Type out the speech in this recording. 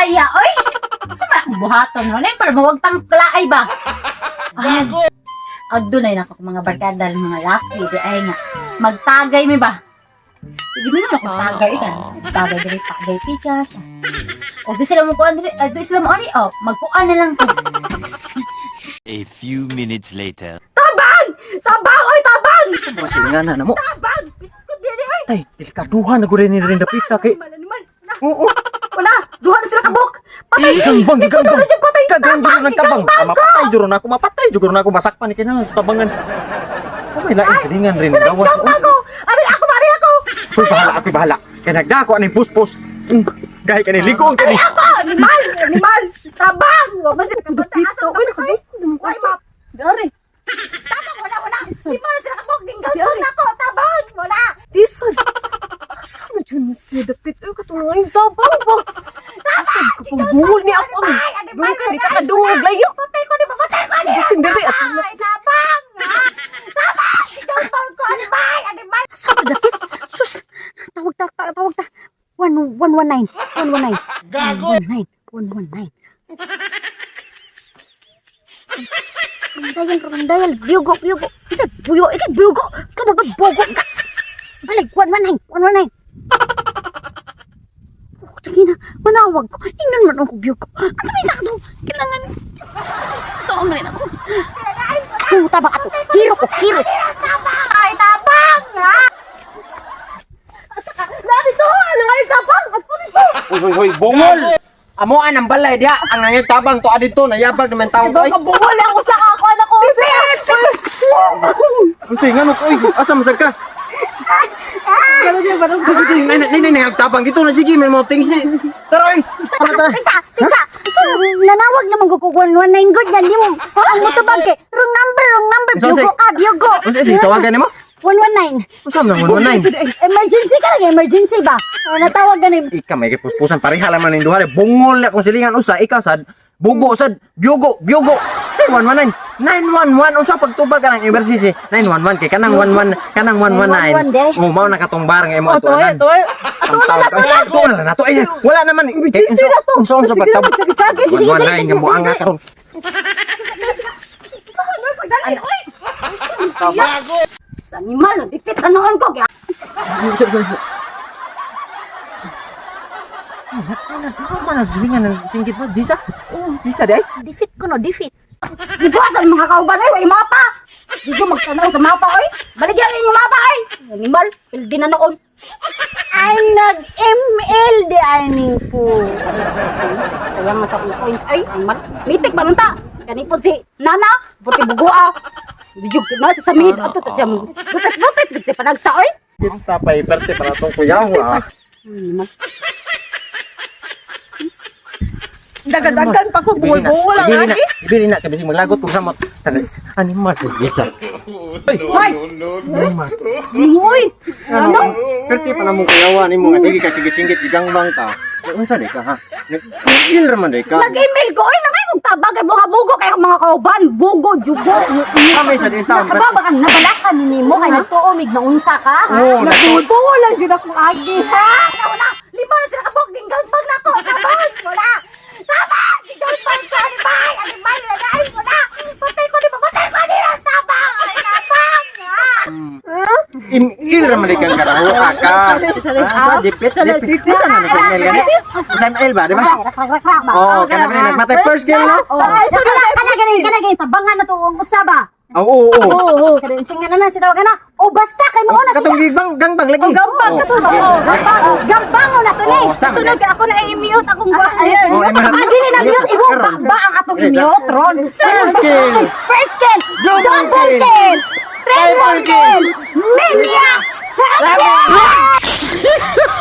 Kaya, oy! Sa ba akong buhaton, no? Para mawag tang kalaay ba? Ay, agdunay na ako mga barkada, mga laki, di ay nga. Magtagay mi ba? Sige mi na ako tagay ikan. Tagay diri, tagay pikas. O di sila mo kuan diri, di sila mo ari, oh, magkuan na lang ko. A few minutes later. Tabang! Tabang, oy, tabang! Silingan na mo. Tabang! Biskot diri, oy! Tay, delikaduhan na gud ni rin dapita kay. Animal, animal. Na, Oo. wala, duha na sila kabuk. Patay! Gangbang, Ikaw gangbang. na dyan, patay! Kagang jud ng tabang. Ah, mapatay jud na ako, mapatay jud na ako masakpan ni kinang tabangan. Oh, may laing silingan rin gawas. Gangbang ko! Aray ako, aray ako! Uy, bahala ako, bahala. Kay nagdako aning puspos. Gahi kani ligoon kani. Ako! Animal! Animal! Tabang! Wa man sila kabata. Asa man ka? Uy, ma. Dari. Tabang! Wala, wala! Lima na sila kabuk! Ginggang na ako! Tabang! Wala! Disan. Asa man dyan siya dapit? Ay, katong nga yung tabang ba? Tama! Kapag ni ako ang. Doon ka, di ta kadungog layo. Patay ko ni Patay ko ni! Bisin diri at Ay, tabang! Ah! Tabang! Gingganggang ko! Animal! Animal! Asa ka dapit? Sus! Tawag ta, tawag ta. 119. 119. Gago! 119. 119. Rangdayan, rangdayan. Biyugo, biyugo. Isa, buyo. Ikaw, biyugo. Ikaw, bogo ka. Balik, 119. 119. Oh, sige na, manawag ko. Ingnan man ako biyugo. Ang sabi sa akin, kailangan. Saan na rin ako? Tuta ba ato? Hero ko, hero. Tabang! Ay, tabang! Ah! Narito! Ano nga yung tabang? At dito! Uy, uy, uy, bungol. Amoan ang balay diha ang nangay tabang to adito nayabag naman taong Ikaw ay. ka bungol ako sa ako anak ko. Unsay ngano ko oy, asa man sad ka? Sige, sige, nay, nay, nay, nay, tabang dito na sige, may mga tingsi. Tara oy. Tara, tara. Tisa, tisa. Isa, nanawag naman ko 119 good yan. Di mo, ang mutubag kay. Wrong number, wrong number. Unsa, Biyugo unsa? ka, biyugo. Unsa sige tawagan nimo? 119. Unsa man 119? Emergency ka lang, emergency ba? Oh, natawag ganin. Ika may puspusan pareha lang man ning duha. Bungol na kung silingan usa ikaw sad bugo sad biyugo biyugo. Say 119 911 unsa pagtubag ka ng emergency 911 kay kanang 11 kanang 911 de. 119. Oh, mao na katong bar nga imo Oh, tuwa, atuanan. tuwa. Ato na ato na na to. Ay, wala naman. Emergency na to. Unsa unsa Sige na, pagtab. magtsagi-tsagi. Sige, dali, 119 nga mo ang karon. Sa animal, nagdikit na noon ko. Kaya, Mana silingan ng singgit mo Jisa? Oh, Jisa di ay. defeat ko no, defeat. Di ko sa mga kauban ay, way mapa. Di ko magtanaw sa mapa oy. Baligyan ninyo mapa ay. Animal, pildi na noon. Ay, nag-ML di ay ning po. Sayang nga sa akong coins ay, animal. Mitik ba nun ta? Kanipod si Nana, buti bugoa. Di jud na sa samid ato ta siya. Butet-butet gud siya panagsa oy. Kita pa iperte para tong kuyaw ah. Animal. Dagadagan pa ko bungol-bungol ang Ibili na, agi. ibili na, kabisi maglagot kung samot. Animal si Jisa. Hoy, Animal. uy. Ano? Perti pa na mong kuyawan nimo nga sige ka sige singgit igangbang ta. Unsa di ka ha? Nag-il ra man di ka. Nag-email ko, oy, nangay kong tabag ay buka bugo kay akong mga kauban, bugo, jugo. Kamay sa din taon. Nakababa kang nabalakan ni mo kay nagtuomig na unsa ka. ha? Oo, Nagbungol-bungol lang dyan akong agi. Ha? Wala, wala. Lima na sila kabok, ginggangbang na ako. Tabang, wala. Tabang, ginggangbang ko, animal, animal, wala, ay, wala. Patay ko ni patay ko ni tabang, ay, tabang. Ha? Il ra man di kang karawo ka. Sa dipit dipit. Unsa na sa email gani? Sa email ba, di ba? Rak, rak, rak, rak, ba? Oh, kana ba nagmatay first game no? Oh, kana, kana, gani, kana, gani, tabangan na to ang usaba. Oo, oo. Oo, kada singa na na, sitawa ka na. O basta kay mauna sila. Katong gigbang gangbang lagi. Oh, gambang ka to. Oo, gambang. Gambang na to ni. Oo, sama Sunod ka ako na i-mute akong buwan. Ayun. Oh, i-mute. Ah, dili na mute. Ibo ba, ba ang atong i-mute ron? First kill. First kill. Double Double kill. kill. Triple Triple kill. Maniac. First kill.